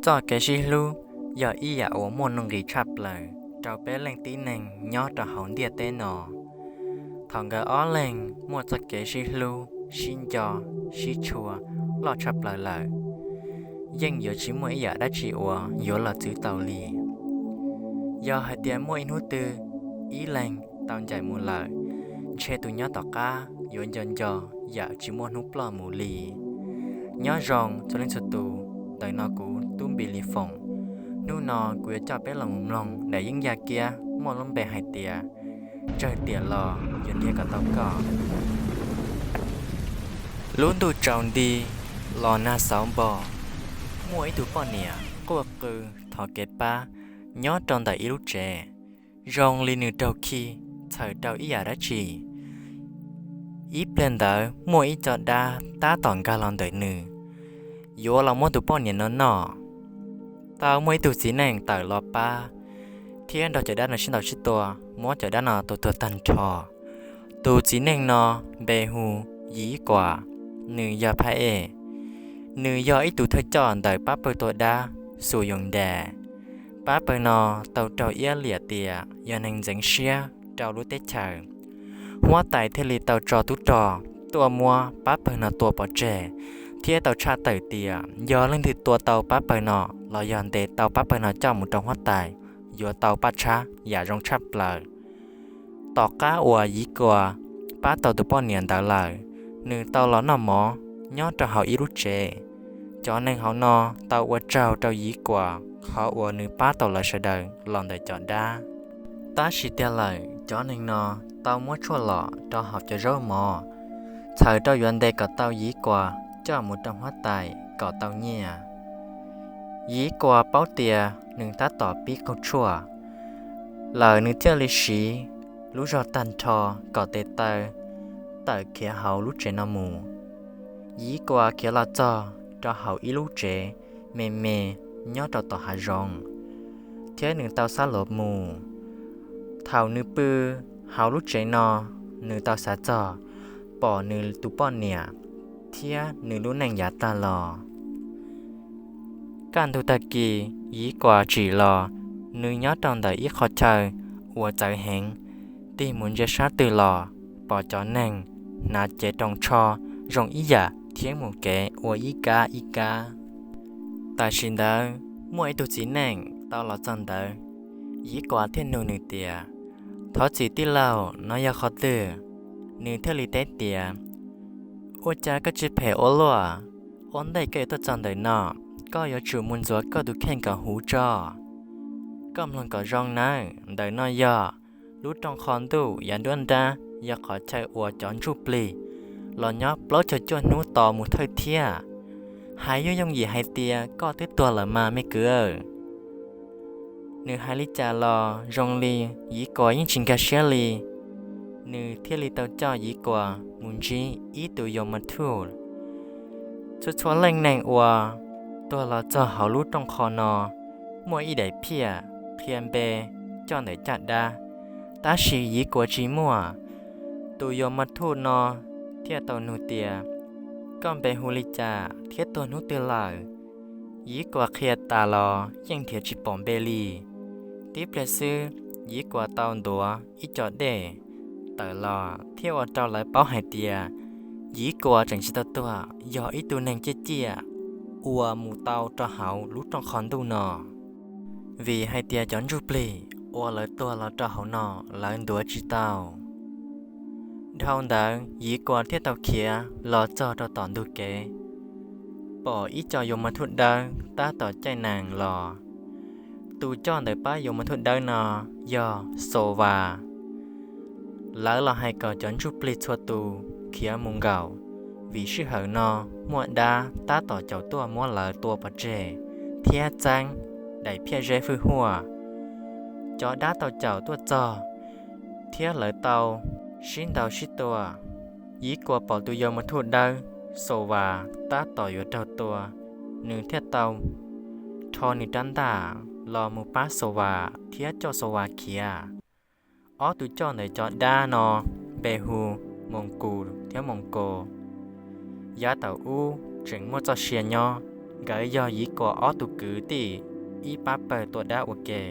Txoj kev sib hlub yog ib yam uas muaj nuj nqis tshaj plaws rau peb leej tib neeg nyob rau hauv ntiaj teb no. Thaum nkawd ob leeg muaj txoj kev sib hlub, sib nco, sib tshua loj tshaj plaws lawm, yeej yuav tsis muaj ib yam dab tsi uas yuav los txwv tau li. Yog hais tias muaj ib hnub twg ib leeg tau ncaim mus lawm, ntshe tus nyob tom qab yuav nco nco yam tsis muaj hnub ploj mus li. Nyob zoo txhua leej txhua tus, ntawm no kuv Tub Npis Lis Foom. Hnub no kuv yuav coj peb los mus mloog daim yeeb yaj kiab muaj lub npe hais tias Tsawg Tiam Los Yuav Nrhiav Kom Tau Koj. Lub ntuj tsaus nti, los nag xauv npo, muaj ib tug poj niam quaj qw thov kev pab nyob rau ntawm ib lub tsev, zoo li nws raug khi txhawm rau ib yam dab tsi. Ib pliag ntawd muaj ib co dab tab tom nkag los ntawm nws, yuav los muab tus poj niam no noj. Tau muaj ib tug txiv neej tawm los pab thiab nrog cov dab no sib ntaus sib tua, muab cov dab no tua tuag tag nrho. Tus txiv neej no npe hu Yiv Kuam, nws yog phab ej, nws yog ib tug thawj coj ntawm pab pawg tua dab Xus Yoos Ndas. Pab pawg no tau raug iab liam tias yog neeg ntxeev siab rau lub teb chaws. Huab tais thiaj li tau tso tub rog tuaj muab pab pawg no tua pov tseg, thiab tau tshaj tawm tias yog leej twg tua tau pab pawg no los yog ntes tau pab pawg no coj mus rau huab tais, yuav tau paj tshab yam zoo tshaj plaws. Tom qab uas Yiv Kuam pab tau tus poj niam ntawd lawm, nws tau los noj mov nyob rau hauv ib lub tsev. Cov neeg hauv no tau ua tsaug rau Yiv Kuam qhov uas nws pab tau lawv sawv daws los ntawm cov dab. Tab sis tiag lawm, cov neeg no tau muab tshuaj lom rau hauv cov zaub mov, txhawm rau yuav ntes kom tau Yiv Kuam coj mus rau huab tais kom tau nyiaj. Yiv Kuam paub tias nws tab tom pib qaug tshuaj lawm, nws thiaj li siv lub zog tag nrho kom tes taw tawm khiav hauv lub tsev no mus. Yiv Kuam khiav los txog rau hauv ib lub tsev me me nyob rau tom hav zoov, thiab nws tau xab luas mus. Thaum nws pw hauv lub tsev no, nws tau xav txog pom nws tus poj niam thiab nws lub neej yav tag los. Kaj ntug tag kis Yiv Kuam tsim los, nws nyob rau ntawm ib qho chaw uas txawv heev, tig mus ntsia sab twg los pom cov neeg hnav cev roos tsho zoo ib yam thiab mus kev ua ib kab ib kab. Tam sim ntawd muaj ib tug txiv neej tau los txog ntawd, Yiv Kuam thiaj nug nws tias, Thov txim tij laug, no yog qhov twg? Nws thiaj li teb tias, Ua cas koj tsis phem ua luaj? Ua ntej koj yuav tuaj txog ntawm no, koj yuav tsum mus ntxuav koj tus kheej kom huv tso. Koj mloog kom zoo nawb, ntawm no yog lub rooj qho ntuj yav nruab nrab, yog qhov chaw uas cov ntsuj plig los nyob plaub caug cuaj hnub tos mus thawj thiab. Hais yuav yooj yim hais tias koj twb tuag lawm mas me kwv. Nws hais li cas los zoo li Yiv Kuam yeej tsis nkag siab li. Nws thiaj li tau coj Yiv Kuam mus ntsib ib tug Yos Mas Thuj. Txhua txhua leej neeg uas tuag los txog hauv lub rooj qho no muaj ib daim phiaj qhia npe coj ntawm caj dab, tab sis Yiv Kuam tsis muaj. Tus Yos Mas Thuj no thiaj tau nug tias, Koj npe hu li cas thiab tuag hnub twg lawm? Yiv Kuam qhia tas los yeej nrhiav tsis pom npe li. Tib pliag xwb, Yiv Kuam tau ntuav ib co dej tawm los thiab ua rau lawv paub hais tias Yiv Kuam tseem tsis tau tuag, yog ib tug neeg ciaj ciaj uas mus tau rau hauv lub rooj qho ntuj no, vim hais tias cov ntsuj plig uas lawv tuag los rau hauv no lawv ntuav tsis tau. Dhau ntawd Yiv Kuam thiaj tau khiav los txog rau tom ntug kev, pom ib co Yos Mas Thuj dawb tab tom caij nees los. Tus coj ntawm pab Yos Mas Thuj dawb no yog Xos Vas. Lawv los hais kom cov ntsuj plig txhua tus khiav mus nkaum, vim sij hawm no muaj dab tab tom caum tuaj muab lawv tua pov tseg thiab txeeb daim phiaj zeb hwj huaj. Cov dab tau caum tuaj txog thiab lawv tau sib ntaus sib tua. Yiv Kuam pom tus Yos Mas Thuj dawb Xos Vas tab tom yuav raug tua, nws thiaj tau rho nws rab ntaj los mus pab Xos Vas thiab coj Xos Vas khiav. Ob tug coj ntawm cov dab no npe hu Moos Kus thiab Moos Kos. Yav thaum ub tseem muaj txoj sia nyob, Nkawd yog Yiv Kuas ob tug kwv tij ib pab pawg tua dab ua ke.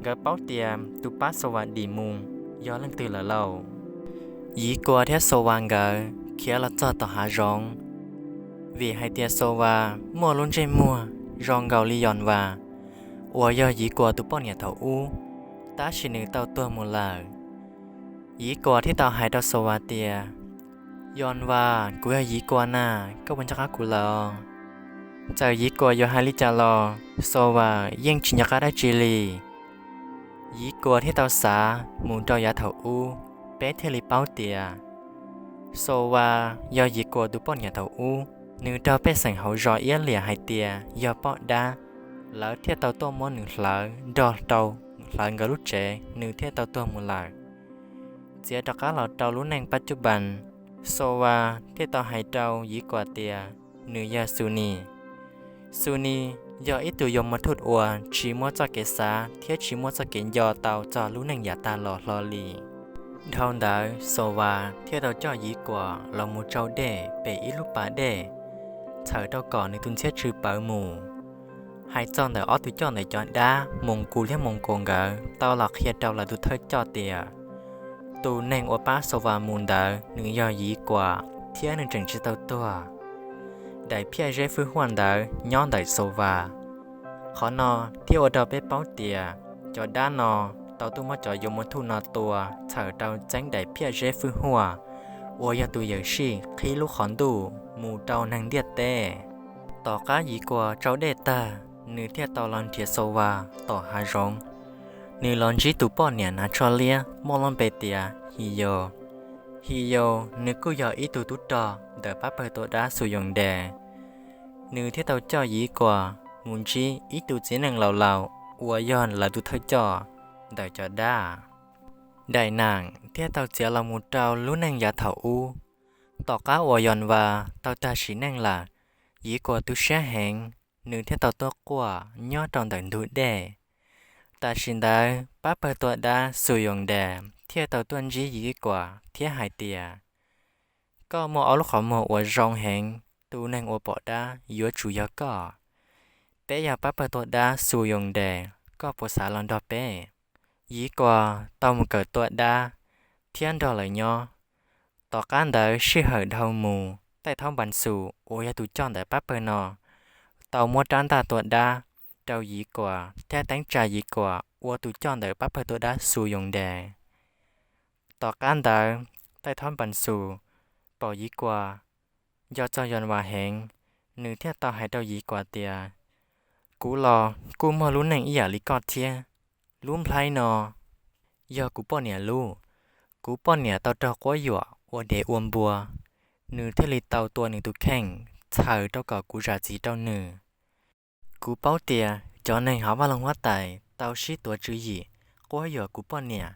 Nkawd paub tias tus pab Xaus Vas dim mus yog leej twg lawm lauj. Yiv Kuas thiab Xaus Vas nkawd khiav los txog tom hav zoov, vim hais tias Xaus Vas muaj lub ntsej muag zoo nkaus li Yos Vas uas yog Yiv Kuas tus poj niam thaum ub, tab sis nws tau tuag mus lawm. Yiv Kuas thiaj tau hais rau Xaus Vas tias, Yos Vas, kuv yog Yiv Kuas na, koj puas nco qab kuv lawm os? Txawm Yiv Kuas yuav hais li cas los Xaus Vas yeej tsis nco qab dab tsi li. Yiv Kuas thiaj tau xav mus rau yav thaum ub, peb thiaj li paub tias Xaus Vas yog Yiv Kuas tus poj niam thaum ub, nws raug pej xeem hauv zos iab liam hais tias yog poj dab, lawv thiaj tau tuaj muab nws hlawv nrog rau, hlawv nkawd lub tsev, nws thiaj tau tuag mus lawm. Txiav rov qab los rau lub neej pab cub npas, Xaus Vas thiaj tau hais rau Yiv Kuas tias nws yog Xus Nis. Xus Nis yog ib tug yos mus thuj uas tsis muaj txoj kev xav thiab tsis muaj txoj kev nco tau txog lub neej yav tag los hlo li. Dhau ntawd Xaus Vas thiaj tau coj Yiv Kuas los mus tsau dej pem ib lub pas dej, txhawm rau kom nws tus ntxhiab tsw pawv mus. Hais txog ntawm ob tug coj ntawm cov dab Moos Kus thiab Moos Kaus nkawd tau los qhia rau lawv tus thawj coj tias tus neeg uas pab Xaus Vas mus ntawd nws yog Yiv Kuas thiab nws tseem tsis tau tuag. Daim phiaj zeb fwj huaj ntawd nyob ntawm Xaus Vas. Qhov no thiaj ua rau peb paub tias cov dab no tau tuaj muab cov yos mus thuj no tua txhawm rau txeeb daim phiaj zeb fwj huaj uas yog tus yawm sij qhib lub qhov ntuj mus rau neeg ntiaj teb. Tom qab Yiv Kuas tsau dej tag, nws thiaj tau los nrhiav Xaus Vas tom hav zoov. Nws los ntsib tus poj niam hnav tsho liab muaj lub npe tias His Yaus. His Yaus nws kuj yog ib tug tub rog ntawm pab pawg tua dab Xus Yoos Des. Nws thiaj tau coj Yiv Kuas mus ntsib ib tug txiv neej laus laus uas yog lawv tus thawj coj ntawm cov dab. Daim nam thiaj tau txiav los mus rau lub neej yav thaum ub. Tom qab uas Yoos Vas tau tag sim neej lawm, Yiv Kuas tu siab heev, nws thiaj tau tuaj quaj nyob rau ntawm ntug dej. Tam sim ntawd pab pawg tua dab Xus Yoos Des thiaj tau tuaj ntsib Yiv Kuas thiab hais tias, koj muaj ob lub qhov muag uas zoo heev, tus neeg uas pom dab yuav tsum yog koj. Peb yog pab pawg tua dab Xus Yoos Des, koj puas xav los nrog peb? Yiv Kuas tau mus kawm tua dab thiab nrog lawv nyob. Tom qab ntawd sij hawm dhau mus, Taij Thaub Npas Xus uas yog tus coj ntawm pab pawg no tau muab rab ntaj tua dab rau Yiv Kuas thiab teeb tsa Yiv Kuas ua tus coj ntawm pab pawg tua dab Xus Yoos Des. Tom qab ntawd Taij Thaub Npas Xus pom Yiv Kuas nco txog Yoos Vas heev, nws thiaj tau hais rau Yiv Kuas tias, kuv los kuj muaj lub neej ib yam li koj thiab. Lub nplhaib no yog kuv poj niam lub. Kuv poj niam tau raug quab yuam ua dev ua npua, nws thiaj li tau tua nws tus kheej txhawm rau kom kuv zam txim rau nws. Kuv paub tias cov neeg hauv vaj loog huab tais tau sib tuav tswv yim quab yuam kuv poj niam,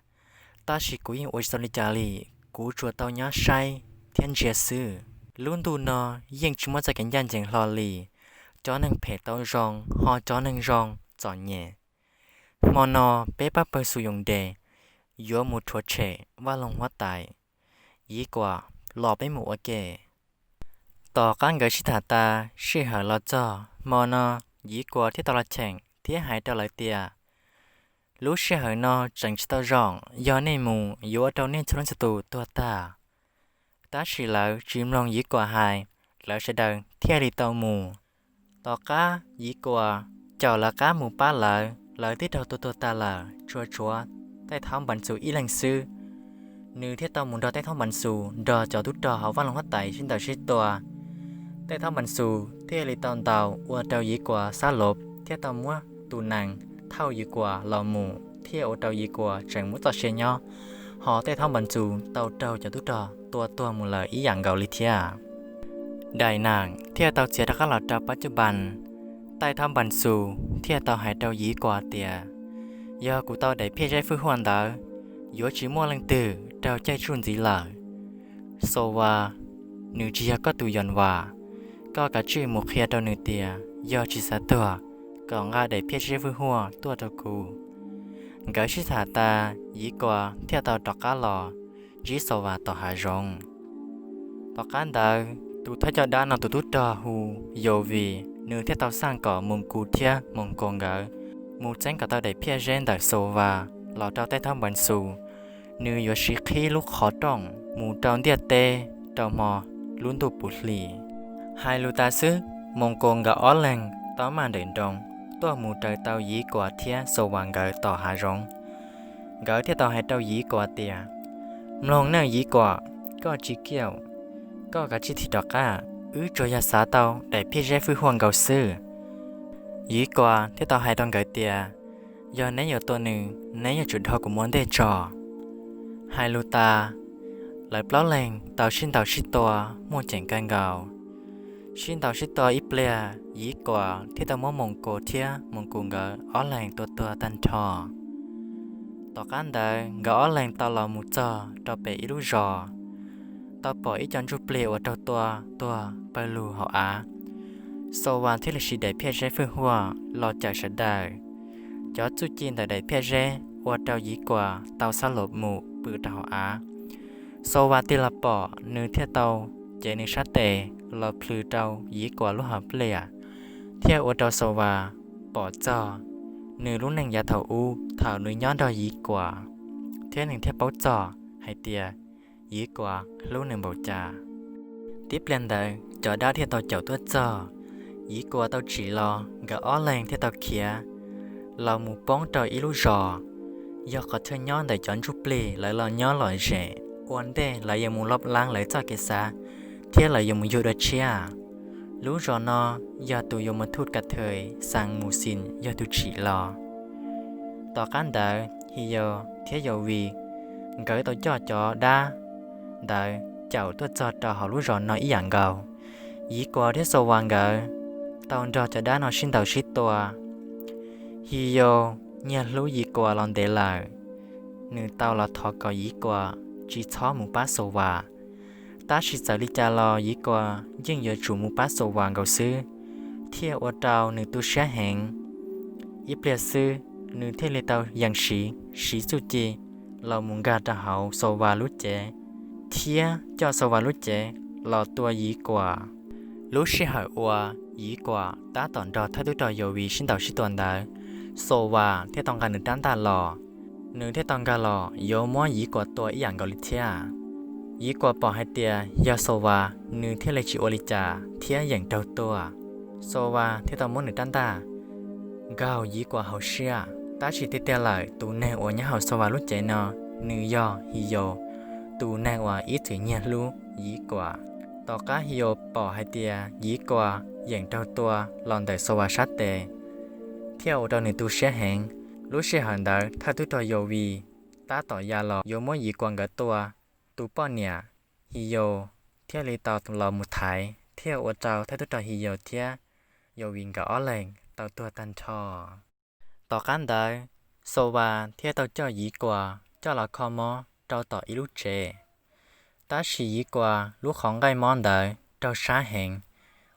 tab sis kuv yeej ua tsis tau li cas li, kuv tsuas tau nyob saib thiab ntsia xwb. Lub ntuj no yeej tsis muaj txoj kev ncaj ncees hlo li, cov neeg phem tau zoo, ho cov neeg zoo txom nyem. Hmo no peb pab pawg Xus Yoos Des yuav mus rhuav tshem vaj loog huab tais. Yiv Kuas, los peb mus ua ke. Tom qab nkawd sib tham tas, sij hawm los txog hmo no, Yiv Kuas thiaj tau los cheem thiab hais rau lawv tias, lub sij hawm no tseem tsis tau zoo, yog nej mus yuav ua rau nej txhua leej txhua tus tuag tag. Tab sis lawv tsis mloog Yiv Kuas hais, lawv sawv daws thiaj li tau mus. Tom qab Yiv Kuas caum lawv qab mus pab lawv, lawv twb raug tua tuag tag lawm, tsuas tshuav Taij Thaub Npas Xus ib leeg xwb. Nws thiaj tau mus nrog Taij Thaub Npas Xus nrog cov tub rog hauv vaj loog huab tais sib ntaus sib tua. Taij Thaub Npas Xus thiaj li tau ntaus ua rau Yiv Kuas xab lov thiab tau muab tus nees thauj Yiv Kuas los mus thiaj ua rau Yiv Kuas tseem muaj txoj sia nyob, ho Taij Thaub Npas Xus tau raug cov tub rog tua tuag mus lawm ib yam nkaus li thiab. Daim nam thiaj tau txiav rov qab los rau pab cub npas. Taij Thaub Npas Xus thiaj tau hais rau Yiv Kuas tias, yog kuv tau daim phiaj zeb fwj huaj ntawd, yuav tsis muaj leej twg raug caij tsuj ntxiv lawm. Xaus Vas, nws tsis yog koj tus Yoos Vas. Koj kav tsij mus qhia rau nws tias yog tsis xav tuag, kom nqa daim phiaj zeb fwj huaj tuaj rau kuv. Nkawd sib tham tas, Yiv Kuas thiaj tau rov qab los ntsib Xaus Vas tom hav zoov. Tom qab ntawd tus thawj coj dab no tus tub rog hu Yos Vis nws thiaj tau xaj kom Moos Kus thiab Moos Kaus nkawd mus txeeb kom tau daim phiaj zeb ntawm Xaus Vas los rau Taij Thaub Npas Xus. Nws yuav siv qhib lub qhov rooj mus rau ntiaj teb rau hmo lub ntuj puv hlis. Hais lus tas xwb, Moos Kaus nkawd ob leeg tau maj nrawm nroos tuaj mus raws tau Yiv Kuas thiab Xaus Vas nkawd tom hav zoov. Nkawd thiaj tau hais rau Yiv Kuas tias, Mloog nawj Yiv Kuas, koj tsis kiaj, koj kav tsij thim rov qab, wb tsuas yog xav tau daim phiaj zeb fwj huaj nkaus xwb. Yiv Kuas thiaj tau hais rau nkawd tias, Yog neb yuav tua nws, neb yuav tsum dhau kuv ua ntej tso. Hais lus tas, lawv plaub leeg tau sib ntaus sib tua muaj ceem kawg nkaus. Sib ntaus sib tua ib pliag, Yiv Kuas thiaj tau muab Moos Kaus thiab Moos Kus nkawd ob leeg tua tuag tag nrho. Tom qab ntawd nkawd ob leeg tau los mus txog rau pem ib lub zos, tau pom ib co ntsuj plig uas raug tua tuag pawg lug hauv av. Xaus Vas thiaj li siv daim phiaj zeb fwj huaj los cawm sawv daws. Cov txuj ci ntawm daim phiaj zeb ua rau Yiv Kuas tau xab los mus pw rau hauv av. Xaus Vas tig los pom, nws thiaj tau cev nws sab tes los plhws rau Yiv Kuas lub hauv pliaj, thiaj ua rau Xaus Vas pom txog nws lub neej yav thaum ub thaum nws nyob nrog Yiv Kuas, thiab nws thiaj paub txog hais tias Yiv Kuas hlub nws npaum cas. Tib pliag ntawd cov dab thiaj tau caum tuaj txog, Yiv Kuas tau tsim los, nkawd ob leeg thiaj tau khiav los mus poob rau ib lub zos, yog qhov chaw nyob ntawm cov ntsuj plig lawv los nyob lom zem ua ntej lawv yuav mus loj lab lawv txoj kev xav thiab lawv yuav mus yug dua tshiab. Lub zos no yog tus Yos Mas Thuj Kas Thwm Xas Mus Xis yog tus tsim los. Tom qab ntawd His Yaus thiab Yaus Vis nkawd tau coj cov dab ntawd caum tuaj txog rau hauv lub zos no ib yam nkaus. Yiv Kuas thiab Xaus Vas nkawd tau nrog cov dab no sib ntaus sib tua. His Yaus nyiag hlub Yiv Kuas los ntev lawm, nws tau los thov kom Yiv Kuas tsis txhob mus pab Xaus Vas. Tab sis txawm li cas los Yiv Kuas yeej yuav tsum mus pab Xaus Vas nkaus xwb, thiaj ua rau nws tu siab heev. Ib pliag xwb, nws thiaj li tau yees siv, siv txuj ci los mus nkag rau hauv Xaus Vas lub cev, thiab coj Xaus Vas lub cev los tua Yiv Kuas. Lub sij hawm uas Yiv Kuas tab tom nrog thawj tub rog Yaus Vis sib ntaus sib tua ntawd, Xaus Vas thiaj tau nqa nws rab ntaj los. Nws thiaj tau nkag los yuav muab Yiv Kuas tua ib yam nkaus li thiab. Yiv Kuas pom hais tias yog Xaus Vas, nws thiaj li tsis ua li cas thiab yeem raug tua. Xaus Vas thiaj tau muab nws rab ntaj nkaug Yiv Kuas hauv siab, tab sis tiag tiag lawm tus neeg uas nyob hauv Xaus Vas lub cev no, nws yog His Yaus, tus neeg uas ib txwm nyiag hlub Yiv Kuas. Tom qab His Yaus pom hais tias Yiv Kuas yeem raug tua los ntawm Xaus Vas sab tes, thiaj ua rau nws tu siab heev. Lub sij hawm ntawd thawj tub rog Yaus Vis tab tom ya los yuav muab Yiv Kuas nkawd tua, tus poj niam His Yaus thiaj li tau los mus thaiv, thiaj ua rau thawj tub rog His Yaus thiab Yaus Vis nkawd ob leeg tau tuag tag nrho. Tom qab ntawd, Xaus Vas thiaj tau coj Yiv Kuas coj los kho mob rau tom ib lub tsev. Tab sis Yiv Kuas lub qhov nqaij mob ntawd raug sab heev,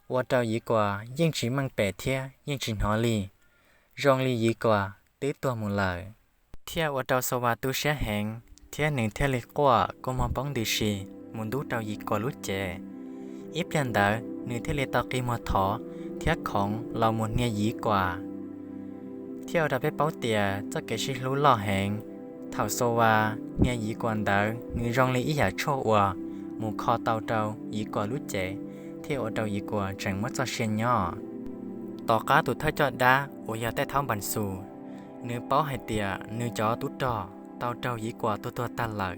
ua rau Yiv Kuas yeej tsis meej pem thiab yeej tsis hnov li, zoo li Yiv Kuas twb tuag mus lawm. Thiaj ua rau Xaus Vas tu siab heev, thiab nws thiaj li quaj kua muag poob ntws si mus ntub rau Yiv Kuas lub cev. Ib pliag ntawd nws thiaj li tau qi muag thov thiab khoov los mus hnia Yiv Kuas. Thiaj ua rau peb paub tias txoj kev sib hlub loj heev. Thaum Xaus Vas hnia Yiv Kuas ntawd, nws zoo li ib yam tshuaj uas mus kho tau rau Yiv Kuas lub cev, thiaj ua rau Yiv Kuas tseem muaj txoj sia nyob. Tom qab tus thawj coj dab uas yog Taij Thaub Npas Xus, nws paub hais tias nws cov tub rog tau raug Yiv Kuas tua tuag tag lawm,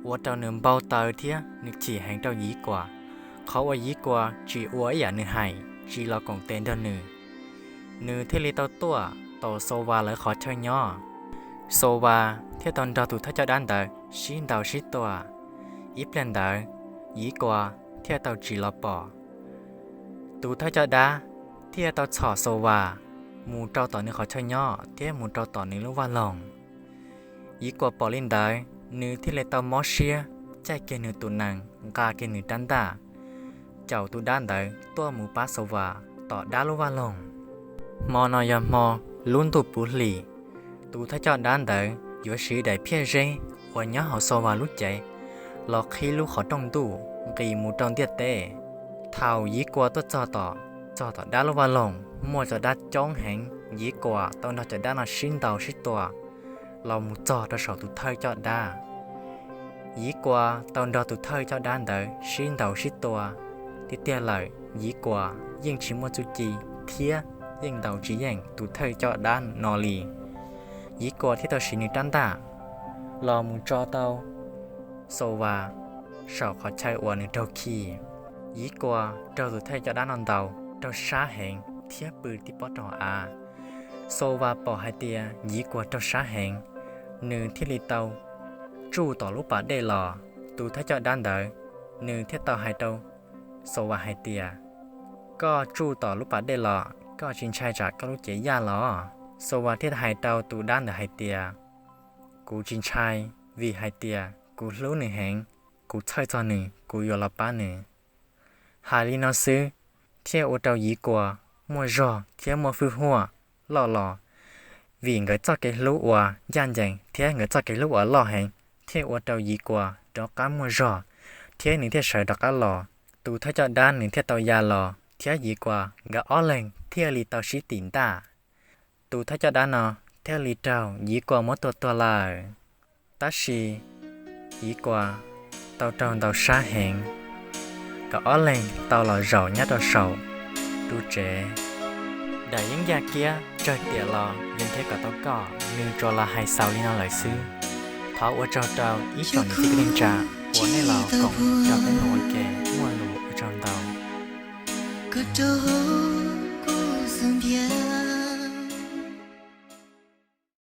ua rau nws npau taws thiab nws chim heev rau Yiv Kuas. Qhov uas Yiv Kuas tsis ua ib yam nws hais, tsis los koom tes nrog nws, nws thiaj li tau tuaj tom Xaus Vas lawv qhov chaw nyob. Xaus Vas thiaj tau nrog tus thawj coj dab ntawd sib ntaus sib tua. Ib pliag ntawd, Yiv Kuas thiaj tau tsim los pom. Tus thawj coj dab thiaj tau txhom Xaus Vas mus rau tom nws qhov chaw nyob thiab mus rau tom nws lub vaj loog. Yiv Kuas pom li ntawd, nws thiaj li tau mob siab, caij kiag nws tus nees, nqa kiag nws rab ntaj, caum tus dab ntawd tuaj mus pab Xaus Vas tom dab lub vaj loog. Hmo no yog hmo lub ntuj puv hlis, tus thawj coj dab ntawd yuav siv daim phiaj zeb uas nyob hauv Xaus Vas lub cev los qhib lub qhov rooj ntuj nqis mus rau ntiaj teb. Thaum Yiv Kuas tuaj txog tom, txog tom dab lub vaj loog muaj cov dab coob heev. Yiv Kuas tau nrog cov dab no sib ntaus sib tua los mus txog rau saum tus thawj coj dab. Yiv Kuas tau nrog tus thawj coj dab ntawd sib ntaus sib tua tiag tiag lawm, Yiv Kuas yeej tsis muaj txuj ci thiab yeej ntaus tsis yeej tus thawj coj dab no li. Yiv Kuas thiaj tau siv nws rab ntaj los mus tso tau Xaus Vas saum qhov chaw uas nws raug khi. Yiv Kuas raug tus thawj coj dab no ntaus raug sab heev thiab pw tib pob rau hauv av. Xaus Vas pom hais tias Yiv Kuas raug sab heev, nws thiaj li tau tsuj tom lub pas dej los. Tus thawj coj dab ntawd, nws thiaj tau hais rau Xaus Vas hais tias, koj tsuj tom lub pas dej los, koj tsis ntshai tsam koj lub cev yaj los? Xaus Vas thiaj hais rau tus dab ntawd hais tias, kuv tsis ntshai, vim hais tias kuv hlub nws heev, kuv txhawj txog nws, kuv yuav los pab nws. Hais li no xwb, thiaj ua rau Yiv Kuas muaj zog thiab muaj hwj huam loj los. Vim nkawd txoj kev hlub uas ncaj ncees thiab nkawd txoj kev hlub uas loj heev, thiaj ua rau Yiv Kuas rov qab muaj zog, thiab nws thiaj sawv rov qab los. Tus thawj coj dab nws thiaj tau ya los, thiab Yiv Kuas nkawd ob leeg thiaj li tau sib tim ntaj. Tus thawj coj dab no thiaj li raug Yiv Kuas muab tua tuag lawm. Tab sis Yiv Kuas tau raug ntaus sab heev, nkawd ob leeg tau los zaum nyob rau saum ru tsev. Daim yeeb yaj kiab tsawg tiam los yeej thiab kom tau koj, nws tsuas los hais xaus li no lawm xwb. Thov ua tsaug rau ib tsoom niam txiv kwv tij neej tsa uas nej los koom rau peb mloog ua ke, muaj lus ua tsaug ntau.